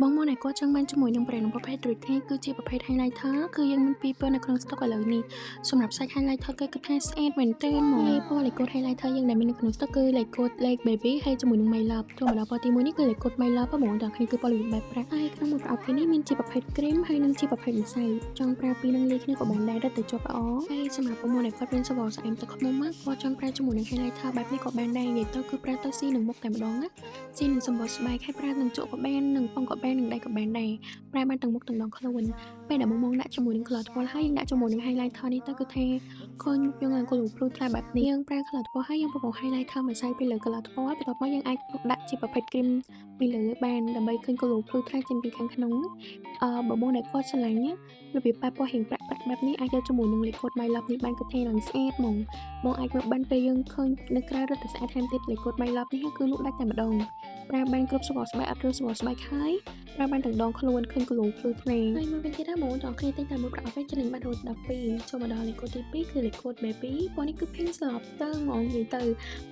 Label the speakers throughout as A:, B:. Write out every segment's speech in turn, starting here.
A: បងមកអ្នកគាត់ចង់បានជាមួយនឹង brand ប្រភេទដូចគ្នាគឺជាប្រភេទ highlighter គឺយើងមានពីរពណ៌នៅក្នុង stock ឥឡូវនេះ។សម្រាប់សាច់ highlighter គេគឺថាស្អាតមែនទែនហ្មងហើយពណ៌លេខកូដ highlighter យើងដែលមាននៅក្នុង stock គឺលេខកូដលេខ baby ហើយជាមួយនឹង my love។ ចូលមកដល់ពណ៌ទី1នេះគឺលេខកូដ my love បងប្អូនទាំងគ្នាគឺពណ៌របៀបបែបប្រាក់ហើយក្នុងមួយប្រអប់គេនេះមានជាប្រភេទ cream ហើយនិងជាប្រភេទម្សៅចង់ប្រើពីរនឹងលាយគ្នាក៏បានដែររត់ទៅជាប់ល្អហើយសម្រាប់បងប្អូនដែលគាត់មានសបកស្អែមទឹកខ្មុំណាគាត់ចង់ប្រើជាមួយនឹង highlighter បែបនេះក៏បានដែរនិយាយទៅគឺប្រើទៅស៊ីនឹងមុខតែម្ដងណាស៊ីនឹងសម្បកស្បែកហើយប្រើនឹងជក់ក៏បាននឹងប៉ុងក៏បាននឹងដៃក៏បានដែរប្រើបានទាំងមុខទាំងដងខ្លួនពេលដែលបងមកដាក់ជាមួយនឹង color ថ្ពាល់ហើយយើងដាក់ជាមួយនឹង highlighter នេះទៅគឺថាឃើញមុខយើងឡើង glow ភ្លឺថ្លាបែបនេះ។យើងប្រើ color ថ្ពាល់ហើយយើងប្រមូល highlighter ម្សៅពីលើ color ថ្ពាល់បន្ទាប់មកយើងអាចដាក់ជាប្រភេទ cream ពីលើបានដើម្បីឃើញ glow ភ្លឺថ្លាចេញពីខាងក្នុងអឺបើបងដែលគាត់ស្រឡាញ់របៀបបែបពណ៌រៀងប្រាក់ប្រាក់បែបនេះអាចយកជាមួយនឹងលេខកូដ My Love នេះបានគឺថាឡើងស្អាតហ្មងបងអាចមើលបានពេលយើងឃើញនៅក្រៅរឹតតែស្អាតថែមទៀតលេខកូដ My Love នេះគឺលក់ដាច់តែម្ដងប្រើបានគ្រប់សបកស្បែកអត់រើសសបកស្បែកហើយប្រើបានទាំងដងខ្លួនឃើញ glow ភ្លឺថ្លាហើយមួយវិញទៀតណាបងប្អូនគ្នាទិញតែមួយប្រអប់ឯងចំណេញបានរហូត12ចូលមកដល់លេខកូដទី2គឺលេខកូដ baby ពណ៌នេះគឺ pink ស្លប់ទៅហ្មងនិយាយទៅ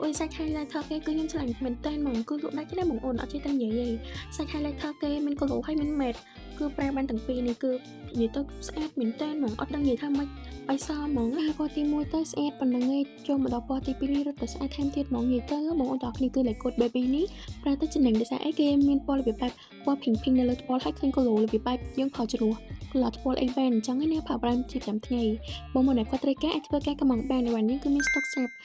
A: អូយសាច់ highlighter គេគឺខ្ញុំឆ្លាញ់មែនតើហ្មងគឺលក់ដាច់ណាស់បងអូនអត់ចេះតែនិយាយទេសាច់ highlighter គេមាន glow ហើយមាន matte គឺប្រើបានទាំងពីរនេះគឺនិយាយទៅស្អាតមែនតើហ្មងអត់ដឹងនិយាយថាម៉េចឲ្យសហ្មងហើយពណ៌ទី1ទៅស្អាតប៉ុណ្្នឹងឯងចូលមកដល់ពណ៌ទី2នេះរឹតតែស្អាតថែមទៀតហ្មងនិយាយទៅបងអូនទាំងគ្នាគឺលេខកូដ baby នេះប្រើទៅចំណេញដោយសារអីគេមានពណ៌របៀបបែបពណ៌ pink pink នៅលើថ្ពាល់ហើយឃើញ glow របៀបបែបយើងប្រើជ្រោះ color ថ្ពាល់អីបានអញ្ចឹងណាប្រើប្រាស់ជាប្រចាំថ្ងៃបងមកអ្នកគាត់ត្រូវការអាចធ្វើការកម្មង់បាននៅនេះគឺមាន stock ស្រាប់។